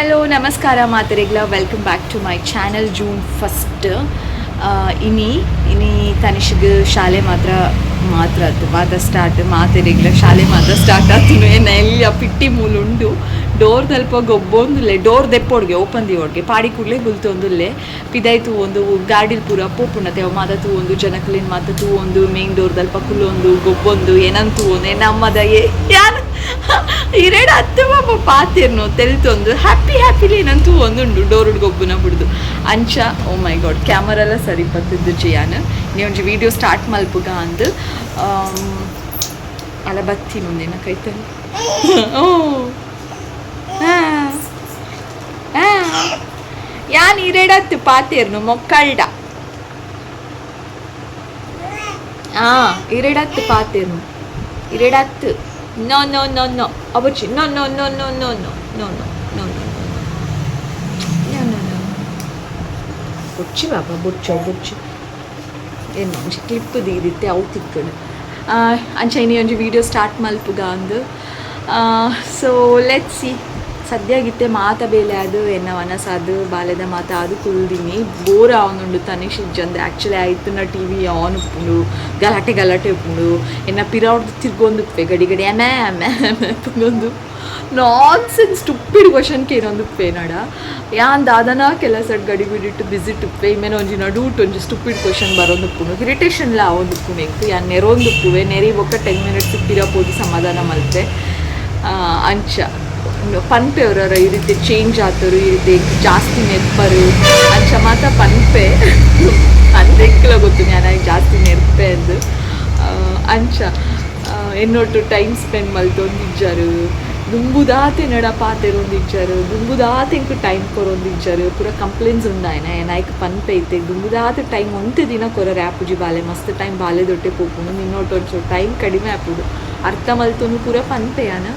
Hello, ನಮಸ್ಕಾರ ಮಾತೆರೆಗ್ಲ. Welcome back to my channel. June 1 ಇನಿ ಇನಿ ತನಿಷ್ಗ್ ಶಾಲೆ ಮಾತ್ರ ಮಾತ್ರ ಆತು, ಮಾತ ಸ್ಟಾರ್ಟ್. ಮಾತೆರೆಗ್ಲ ಶಾಲೆ ಮಾತ್ರ ಸ್ಟಾರ್ಟ್ ಆತುನು. ಎನ್ನ ಎಲ್ಯ ಪಿಟ್ಟಿ ಮೂಲು ಉಂಡು. ಡೋರ್ ದಲ್ಪ ಗೊಬ್ಬೊಂದುಲ್ಲೆ. ಡೋರ್ ದೆಪ್ಪೊಡ್ಗೆ, ಓಪನ್ ದಿವೊಡ್ಗೆ. ಪಾಡಿ ಕೂಡ್ಲೆ ಬುಲ್ತೊಂದುಲ್ಲೆ. ಪಿದಾಯಿ ತೂವೊಂದು, ಗಾಡಿಲ್ ಪೂರ ಪೋಪುಂಡತೆ, ಅವು ಮಾತ ತೂವೊಂದು, ಜನಕುಲೆನ್ ಮಾತ ತೂವೊಂದು, ಮೇನ್ ಡೋರ್ ದಲ್ಪ ಕುಲ್ಲೊಂದು, ಗೊಬ್ಬೊಂದು, ಏನನ್ ತೂವೊಂದು, ನಮ್ಮದ ಯಾನ್ ಇರೆಡ್ ಅತ್ತು ಪಾಪ ಪಾತೆರ್ನು ತೆಲ್ತೊಂದು, ಹ್ಯಾಪಿ ಹ್ಯಾಪಿಲಿ ಏನನ್ ತೂವೊಂದುಂಡು ಡೋರುಡ್ ಗೊಬ್ಬುನ ಬುಡ್ದು ಅಂಚ. ಓ ಮೈ ಗಾಡ್, ಕ್ಯಾಮರೆಲ್ಲ ಸರಿ ಪತ್ತದ್ದು ಜಿಯಾನ್. ನೀ ಒಂಜಿ ವಿಡಿಯೋ ಸ್ಟಾರ್ಟ್ ಮಲ್ಪುಗ ಅಂದ್ ಅಲ್ಲ ಬತ್ತಿ ಮುಂದಿನ ಕೈತಲ್ಲಿ. ಓ ಯಾನ್ ಇರೆಡತ್ತು ಪಾತೆರ್ನು ಮೊಕ್ಕಲ್ಡ. ಆ ಇರೆಡತ್ತು ಪಾತೆರ್ನು, ಇರೆಡತ್ತು. ನೋ ನೋ ನೋ ನೋ, ಅಬಚ್ಚಿ. No no no no no no no no no no no no no. ಬೊಚ್ಚಿ ಬಾಬಾ, ಬೊಚ್ಚ ಬೊಚ್ಚಿ. ಏನು ಒಂಜಿ ಕ್ಲಿಪ್ ದೀದಿತ್ತೆ, ಅವು ತಿಕ್ಕಡು. ಅಂಚ ಇನಿ ಒಂಜಿ ವಿಡಿಯೋ ಸ್ಟಾರ್ಟ್ ಮಲ್ಪುಗ ಅಂದ್. ಸೊ let see. ಸದ್ಯಾಗಿತ್ತೆ ಮಾತ ಬೇಲೆ ಅದು, ಎನ್ನ ವನಸಾದು, ಬಾಲೆದ ಮಾತ ಅದು ಕುಲ್ದಿನಿ. ಬೋರ್ ಆವೊಂದುಂಡು ತನಿಷ್ ಇಜ್ಜಂದೆ. ಆ್ಯಕ್ಚುಲಿ ಆಯ್ತುನ ಟಿವಿ ಆನ್ ಉಪ್ಪುಂಡು, ಗಲಾಟೆ ಗಲಾಟೆ ಉಪ್ಪುಂಡು. ಎನ್ನ ಪಿರೌಡ್ದು ತಿರ್ಗೊಂದುಪ್ಪೆ ಗಡಿ ಗಡಿ, ಅಮೆ ಅಮೆ ಅಮೆ ಪನೊಂದು, ನಾನ್ ಸೆನ್ಸ್ ಸ್ಟುಪಿಡ್ ಕ್ವಶನ್ ಕೇನೊಂದುಪ್ಪೆ ನಡ. ಯಾನ್ ದಾದನ ಕೆಲಸಡ್ ಗಡಿ ಬಿಡಿಟ್ಟು ಬಿಸಿ ಉಪ್ಪೆ. ಇಮೇನೆ ಒಂಜಿ ನಡುಟ್ ಒಂಜಿ ಸ್ಟುಪಿಡ್ ಕ್ವಶನ್ ಬರೋಂದುಪ್ಪುಂಡು. ಇರಿಟೇಷನ್ಲ ಆವೊಂದುಪ್ಪುಂಡು ಎಂಕ್. ಯಾನ್ ನೆರೊಂದುಪ್ಪುವೆ. ನೆರಿ ಬೊಕ್ಕ 10 ಮಿನಿಟ್ಸ್ ಪಿರ ಪೋದು ಸಮಾಧಾನ ಮಲ್ತೆ. ಅಂಚ ಪನ್ಪೆ ಅವರ, ಈ ರೀತಿ ಚೇಂಜ್ ಆತರು, ಈ ರೀತಿ ಜಾಸ್ತಿ ನೆರ್ಪರು, ಅಂಚ ಮಾತ ಪನ್ಪೆ. ಅಂದ್ ಎಂಕ್ಲ ಗೊತ್ತು ನಾನು ಜಾಸ್ತಿ ನೆರ್ಪೆ ಅಂದ್. ಅಂಚ ಎನ್ನೊಟ್ಟು ಟೈಮ್ ಸ್ಪೆಂಡ್ ಮಲ್ತೊಂದಿಜ್ಜಾರು. ದುಂಬುದಾತೆ ನಡ ಪಾತೆರೊಂದಿಜ್ಜಾರು. ದುಂಬುದಾತೆ ಎಂಕ್ ಟೈಮ್ ಕೊರೊಂದಿಜ್ಜಾರು. ಪೂರ ಕಂಪ್ಲೇಂಟ್ಸ್ ಉಂಡಾಯ್ನ ಏನಾಯ್ಕ್ ಪನ್ಪೆ ಇತ್ತೆ. ದುಂಬುದಾತ ಟೈಮ್ ಒಂತೆ ದಿನ ಕೊರರೆ ಆಪುಜಿ ಬಾಲೆ. ಮಸ್ತ್ ಟೈಮ್ ಬಾಲೆದೊಟ್ಟೆ ಪೋಪುಂಡು. ನಿನ್ನೊಟ್ಟು ಒಂಚೂರು ಟೈಮ್ ಕಡಿಮೆ ಆಪುಂಡು. ಅರ್ಥ ಮಲ್ತೊಂದು ಪೂರ ಪನ್ಪೆ ಯಾನ.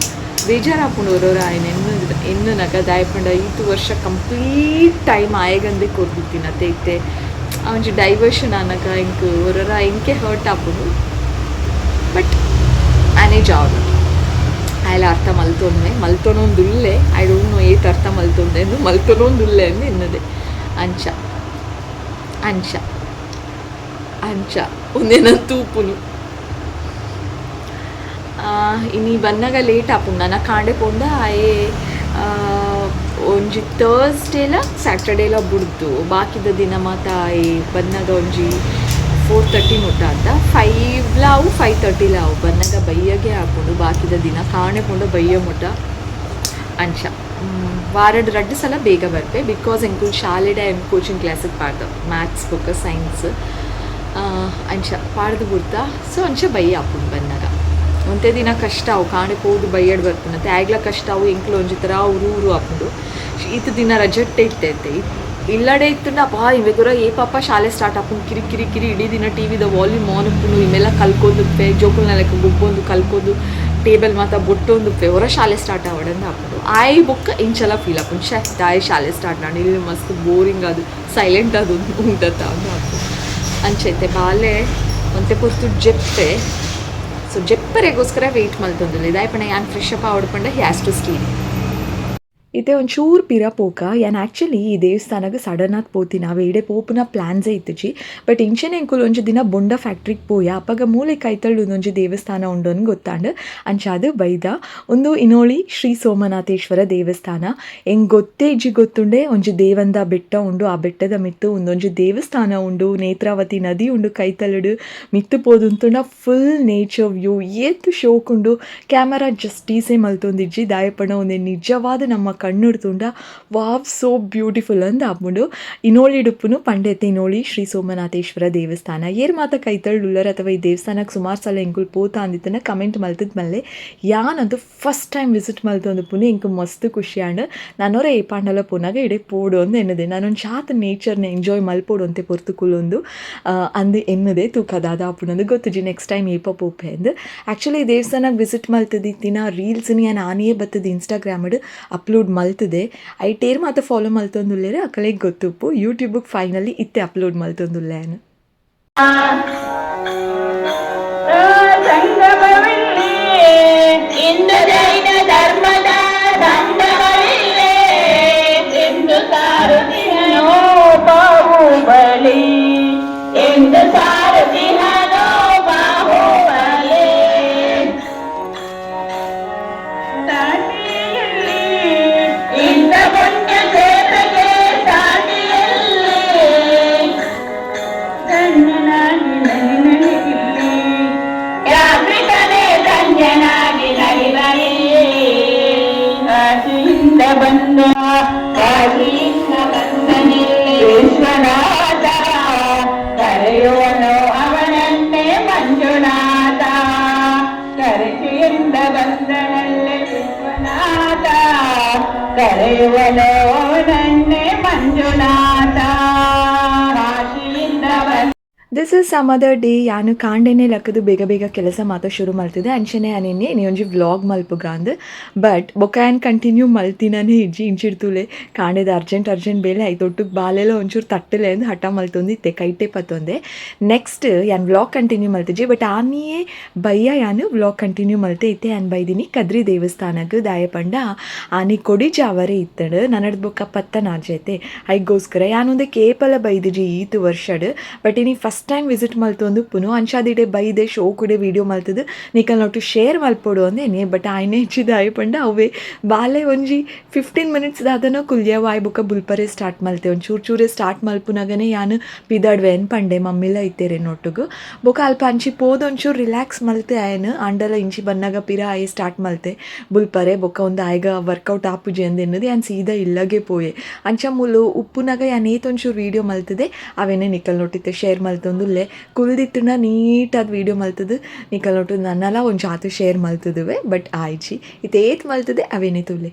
ಬೇಜಾರಾಪುಂಡು ಒರೊರ ಆಯ್ನ ಎನ್ನು ಎನ್ನುನಗ. ದಾಯೆ ಪಂಡ ಈತ್ ವರ್ಷ ಕಂಪ್ಲೀಟ್ ಟೈಮ್ ಆಯಗಂದೆ ಕೊರ್ದಿತ್ತಿನತೆ. ಇತ್ತೆ ಆ ಒಂಜಿ ಡೈವರ್ಷನ್ ಆನಗ ಎಂಕ್ ಒರೊರ ಎಂಕೆ ಹರ್ಟ್ ಆಪುಂಡು. ಬಟ್ ಮ್ಯಾನೇಜ್ ಆವೊಡು. ಆಯೆಲ ಅರ್ಥ ಮಲ್ತೊನ್ನೆ, ಮಲ್ತೊನೊಂದುಲ್ಲೆ. I don't know ಏತ್ ಅರ್ಥ ಮಲ್ತೊಂದೆ ಅಂದ್. ಮಲ್ತೊನೊಂದುಲ್ಲೆ ಅಂದ್ ಎನ್ನದೆ. ಅಂಚ ಅಂಚ ಅಂಚ ಉಂದೆನ ತೂಪುನು. ಇನಿ ಬನ್ನಗ ಲೇಟ್ ಆಪುಂಡು. ನನ ಕಾಂಡೆ ಪೋಂಡ ಆಯೆ ಒಂಜಿ ಥರ್ಸ್ಡೇಲ ಸ್ಯಾಟರ್ಡೇಲ ಬುಡ್ದು, ಬಾಕಿದ ದಿನ ಮಾತ ಆಯೆ ಬನ್ನಗ ಒಂಜಿ 4:30 ಮುಟ್ಟ ಅಂತ. 5ಲ ಅವು, 5:30ಲ ಅವು. ಬನ್ನಗ ಬಯ್ಯಗೆ ಆಪುಂಡು. ಬಾಕಿದ ದಿನ ಕಾಣೆ ಪೋಂಡ ಬಯ್ಯ ಮುಟ್ಟ. ಅಂಚ ವಾರಡ್ ರಡ್ಡ್ ಸಲ ಬೇಗ ಬರ್ಪೆ, because ಎಂಕುಲು ಶಾಲೆಡೆ ಕೋಚಿಂಗ್ ಕ್ಲಾಸಿಗೆ ಪಾಡ್ದ, ಮ್ಯಾಥ್ಸ್ ಬೊಕ್ಕ ಸೈನ್ಸ್. ಅಂಚ ಪಾಡ್ದು ಬುಡ್ತಾ. ಸೊ ಅಂಚ ಬಯ್ಯ ಆಪುಂಡು ಬನ್ನಗ. ಒಂತೆ ದಿನ ಕಷ್ಟ ಅವು, ಕಾಣೆ ಪೋದು ಬಯ್ಯಡ್ ಬರ್ಪುಂಡು. ಆಯ್ಗ್ಲ ಕಷ್ಟ ಅವು. ಎಂಕ್ಲು ಒಂಜಿ ಥರ ಊರು ಊರು ಆಪುಂಡು. ಈತ ದಿನ ರಜೆಟ್ಟೆ ಇತ್ತೈತೆ. ಇಲ್ಲಡೆ ಇತ್ತುಂಡ ಅಪ್ಪ ಇವೆಗುರ ಏ ಪಾಪ ಶಾಲೆ ಸ್ಟಾರ್ಟ್ ಆಪುಂಡು, ಕಿರಿ ಕಿರಿ ಕಿರಿ. ಇಡೀ ದಿನ ಟಿವಿದ ವಾಲ್ಯೂಮ್ ಆನ್ ಉಪ್ಪುಂಡು. ಇಮೆಲ್ಲ ಕಲ್ಕೊಂದುಪ್ಪೆ, ಜೋಕುಲ್ನ ಲೆಕ್ಕ ಗೊಬ್ಬೊಂದು, ಕಲ್ಕೊಂದು, ಟೇಬಲ್ ಮಾತ ಬೊಟ್ಟೊಂದುಪ್ಪೆ. ಹೊರ ಶಾಲೆ ಸ್ಟಾರ್ಟ್ ಆವಡಂದು ಆಪುಂಡು. ಆಯ್ ಬೊಕ್ಕ ಇಂಚಲ ಫೀಲ್ ಆಪುಂಡು, ಶೇ ದಾಯೆ ಶಾಲೆ ಸ್ಟಾರ್ಟ್ ಆಂಡ್, ಇಲ್ಲಿ ಮಸ್ತ್ ಬೋರಿಂಗ್ ಅದು, ಸೈಲೆಂಟ್ ಅದು ಉಂಟತ್ತ ಅಂದು ಆಪುಂಡು. ಅಂಚೈತೆ ಬಾಲೆ ಒಂತೆ ಪೊರ್ತು ಜೆಪ್ಪೆ. ಸೊ ಜೆಪ್ಪರೆಗೋಸ್ಕರ ವೆಯ್ಟ್ ಮಲ್ತೊಂದುಲ್ಲೆ. ದಾಯೆ ಪಂಡ ಯಾನ್ ಫ್ರೆಶ್ ಅಪ್ ಆವಡ್ ಪಂಡ ಹಿ ಹ್ಯಾಸ್ ಟು ಸ್ಲೀಪ್. ಇತ್ತೆ ಒಂಚೂರು ಪಿರ ಪೋಕ. ಯಾನ್ ಆ್ಯಕ್ಚುಲಿ ಈ ದೇವಸ್ಥಾನಗ್ ಸಡನ್ ಆದ್ ಪೋತಿನ. ಅವು ಇಡೆ ಪೋಪುನ ಪ್ಲ್ಯಾನ್ಸೇ ಇತ್ತುಜಿ. ಬಟ್ ಇಂಚೆನೆ ಎಂಕುಲು ಒಂಜಿ ದಿನ ಬೊಂಡ ಫ್ಯಾಕ್ಟ್ರಿಗೆ ಪೋಯ. ಅಪಗ ಮೂಲೆ ಕೈತಲ್ ಒಂಜಿ ದೇವಸ್ಥಾನ ಉಂಡು ಅಂದ್ ಗೊತ್ತಾಂಡ್. ಅಂಚಾದ್ ಬೈದ. ಉಂದು ಇನೋಳಿ ಶ್ರೀ ಸೋಮನಾಥೇಶ್ವರ ದೇವಸ್ಥಾನ. ಎಂಕ್ ಗೊತ್ತೇ ಇಜ್ಜಿ. ಗೊತ್ತುಂಡೆ ಒಂಜಿ ದೇವಂದ ಬೆಟ್ಟ ಉಂಡು, ಆ ಬೆಟ್ಟದ ಮಿತ್ತು ಉಂದೊಂಜಿ ದೇವಸ್ಥಾನ ಉಂಡು, ನೇತ್ರಾವತಿ ನದಿ ಉಂಡು ಕೈತಲುಡು. ಮಿತ್ತು ಪೋದುಂತುಂಡ ಫುಲ್ ನೇಚರ್ ವ್ಯೂ ಏತ್ ಶೋಕುಂಡು. ಕ್ಯಾಮರಾ ಜಸ್ಟೀಸೇ ಮಲ್ತೊಂದಿಜ್ಜಿ. ದಾಯೆ ಪಂಡ ಉಂದೆನ್ ನಿಜವಾದ ನಮ್ಮ ಕಣ್ಣುಡ್ ತೂಂಡ ವಾವ್, ಸೋ ಬ್ಯೂಟಿಫುಲ್ ಅಂದ್ ಆಪುಂಡು. ಇನೋಳಿಡುಪ್ಪುನು ಪಂಡೆತೆ ಇನೋಳಿ ಶ್ರೀ ಸೋಮನಾಥೇಶ್ವರ ದೇವಸ್ಥಾನ. ಏರ್ ಮಾತ ಕೈತಲ್ ಉಲ್ಲರ್ ಅಥವಾ ಈ ದೇವಸ್ಥಾನಕ್ಕೆ ಸುಮಾರು ಸಲ ಎಂಕುಲು ಪೋತ ಅಂದಿತ್ತನ ಕಮೆಂಟ್ ಮಲ್ತದ್ ಮಲ್ಲೆ. ಯಾನಂತೂ ಫಸ್ಟ್ ಟೈಮ್ ವಿಸಿಟ್ ಮಲ್ತೊಂದುಪ್ಪುನು. ಎಂಕ್ ಮಸ್ತ್ ಖುಷಿ ಆಂಡ್. ನಾನೊರ ಏಪಾಂಡಲ ಪೋನಾಗ ಇಡೆ ಪೋಡು ಅಂದ್ ಎನ್ನುದೆ. ನಾನೊಂದು ಚಾತ್ ನೇಚರ್ನ ಎಂಜಾಯ್ ಮಲ್ಪೊಡು ಅಂತೆ ಪೊರ್ತು ಕುಲ್ಲೊಂದು ಅಂದ್ ಎನ್ನುದೆ. ತೂಕ ದಾದ ಆಪುಂಡು ಗೊತ್ತುಜಿ, ನೆಕ್ಸ್ಟ್ ಟೈಮ್ ಏಪ ಪೋಪೆ ಅಂದ್. ಆ್ಯಕ್ಚುಲಿ ಈ ದೇವಸ್ಥಾನಕ್ಕೆ ವಿಸಿಟ್ ಮಲ್ತದಿತ್ತಿನ ರೀಲ್ಸ್ನ ಯಾನ್ ಆನಿಯೇ ಬತ್ತದ ಇನ್ಸ್ಟಾಗ್ರಾಮಡ್ ಅಪ್ಲೋಡ್ ಮಲ್ತದೆ. ಐಟೇರ್ ಮಾತ ಫಾಲೋ ಮಲ್ತೊಂದುಲ್ಲೆರ್, ಅಕಲೆಗ್ ಗೊತ್ತುಪ್ಪು. ಯೂಟ್ಯೂಬ್ ಫೈನಲಿ ಇತ್ತೆ ಅಪ್ಲೋಡ್ ಮಲ್ತೊಂದುಲ್ಲೆ ಯಾನ್. ಸಂಗಮವಿಲ್ಲಿ ಇಂದು ಜೈನ ಧರ್ಮದ ಸಂಗಮವಿಲ್ಲೇ. ಬರುವಲೋ ನನ್ನೆ ಮಂಜುನಾಥ ಕಾಶಿಯಿಂದ ಬಂದ. This is some other day. ಯಾನು ಕಾಂಡೆನೆ ಲಕ್ಕದು ಬೇಗ ಬೇಗ ಕೆಲಸ ಮಾತ ಶುರು ಮಲ್ತಿದೆ. ಅಂಚನೆ ಅನಿನ್ನೆ ನೀ ಒಂಜಿ ವ್ಲಾಗ್ ಮಲ್ಪುಗಾಂದ್. ಬಟ್ ಬೊಕ ಯಾನ್ ಕಂಟಿನ್ಯೂ ಮಲ್ತಿನನೇ ಇಜ್ಜಿ. ಇಂಚಿಡ್ತುಲೆ ಕಾಂಡೆದ ಅರ್ಜೆಂಟ್ ಅರ್ಜೆಂಟ್ ಬೇಲೆ ಐತೊಟ್ಟುಗ್ ಬಾಲೆಲ ಒಂಚೂರು ತಟ್ಟಲೆ ಅಂದ್ ಹಠ ಮಲ್ತೊಂದಿತ್ತೆ, ಕೈಟೆ ಪತ್ತೊಂದೆ. ನೆಕ್ಸ್ಟ್ ಯಾನ್ ವ್ಲಾಗ್ ಕಂಟಿನ್ಯೂ ಮಲ್ತಿಜಿ. ಬಟ್ ಆನಿಯೇ ಬಯ್ಯ ಯಾನು ವ್ಲಾಗ್ ಕಂಟಿನ್ಯೂ ಮಲ್ತೆ. ಇತ್ತೆ ಯಾನ್ ಬೈದಿನಿ ಕದ್ರಿ ದೇವಸ್ಥಾನಗ್. ದಾಯೆ ಪಂಡ ಆನಿ ಕೊಡಿ ಜಾವರೆ ಇತ್ತಂಡ್. ನನಡ್ದ್ ಬೊಕ್ಕ ಪತ್ತನಾಜೆತೆ. ಐಗೋಸ್ಕರ ಯಾನೊಂದು ಕೇಪಲ ಬೈದಿಜಿ ಈತ್ ವರ್ಷಡ್. ಬಟ್ ಇನಿ ಫಸ್ಟ್ ಟೈಮ್ ವಿಸಿಟ್ ಮಲ್ತೊಂದುಪ್ಪುನು. ಅಂಚಾದಿಡೆ ಬೈದೆ ಶೋಕುಡೆ ವೀಡಿಯೋ ಮಲ್ತದು ನಿಕಲ್ನೊಟ್ಟು ಶೇರ್ ಮಲ್ಪೊಡು ಅಂದೇನೆ. ಬಟ್ ಆಯ್ನೆ ಹೆಚ್ಚಿದಾಯ್ ಪಂಡ ಅವೇ ಬಾಲೆ ಒಂಜಿ 15 ಮಿನಿಟ್ಸ್ ದಾದನೋ ಕುಲ್ಯವ. ಆಯ್ ಬೊಕ್ಕ ಬುಲ್ಪರೆ ಸ್ಟಾರ್ಟ್ ಮಲ್ತೆ. ಒಂಚೂರು ಚೂರೆ ಸ್ಟಾರ್ಟ್ ಮಲ್ಪುನಗನೆ ಯಾನ್ ಪಿದಾಡ್ವೆ ಪಂಡೆ. ಮಮ್ಮಿಲ ಇತ್ತೇರೆ ನೊಟ್ಟುಗು. ಬೊಕ್ಕ ಅಲ್ಪ ಅಂಚಿ ಪೋದು ಒಂಚೂರು ರಿಲ್ಯಾಕ್ಸ್ ಮಲ್ತೆ ಆಯನ್. ಆಂಡಲ ಇಂಚಿ ಬನ್ನಗ ಪಿರ ಆಯೆ ಸ್ಟಾರ್ಟ್ ಮಲ್ತೆ ಬುಲ್ಪರೆ. ಬೊಕ್ಕ ಒಂದು ಆಯ್ಗ ವರ್ಕೌಟ್ ಆಪುಜಿ ಅಂದೆನ್ನದು ಯಾನ್ ಸೀದಾ ಇಲ್ಲಗೆ ಪೋಯೆ. ಅಂಚ ಮೂಲು ಉಪ್ಪುನಗ ಯಾನ್ ಏತ್ ಒಂಚೂರು ವೀಡಿಯೋ ಮಲ್ತದೆ, ಅವೇನೆ ನಿಕಲ್ ನೊಟ್ಟಿತ್ತೆ ಶೇರ್ ಮಲ್ತೊಂದುಲ್ಲೆ. ಕುಲ್ದಿತ್ತುಂಡ ನೀಟಾದ ವೀಡಿಯೋ ಮಲ್ತದು ನಿಕಲ್ ನೊಟ್ಟು ನನ್ನಲ ಒಂಜಾತ್ ಶೇರ್ ಮಲ್ತದುವೆ. ಬಟ್ ಆಯ್ಜಿ. ಇತ್ತೆ ಏತ್ ಮಲ್ತದೆ ಅವೇನೆ ತೂಲೆ.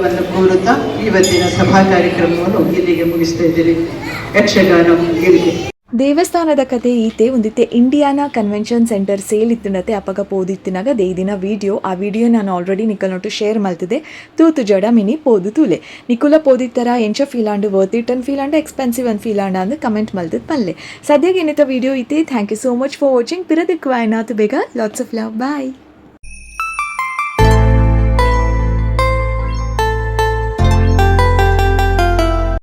ವನ್ನು ಕೋರುತ್ತಾ ಇವತ್ತಿನ ಸಭಾ ಕಾರ್ಯಕ್ರಮವನ್ನು ಇಲ್ಲಿಗೆ ಮುಗಿಸ್ತಾ ಇದ್ದೀರಿ. ಯಕ್ಷಗಾನ ಇಲ್ಲಿಗೆ. ದೇವಸ್ಥಾನದ ಕತೆ ಈತೆ. ಒಂದಿತ್ತೆ ಇಂಡಿಯಾನ ಕನ್ವೆನ್ಷನ್ ಸೆಂಟರ್ ಸೇಲ್ ಇತ್ತಿನತೆ. ಅಪಗ ಪೋದಿತ್ತಿನಾಗ ದೇದಿನ ವೀಡಿಯೋ. ಆ ವಿಡಿಯೋ ನಾನು ಆಲ್ರೆಡಿ ನಿಕಲ್ನೊಟ್ಟು ಶೇರ್ ಮಲ್ತಿದೆ. ತೂತು ಜಡ ಮಿನಿ ಪೋದು ತೂಲೆ. ನಿಕುಲ ಪೋದಿತ್ತರ, ಎಂಚ feel and, worth it an feel and, expensive an feel and ಅಂದ್ ಕಮೆಂಟ್ ಮಲ್ತದ ಪನ್ಲೆ. ಸದ್ಯಕ್ಕೆ ಏನಿತ ವಿಡಿಯೋ ಇತ್ತೆ. Thank you so much for watching. ಪಿರದಿಕ್ಕು ಆಯ್ನಾತು ಬೇಗ. Lots of love. Bye.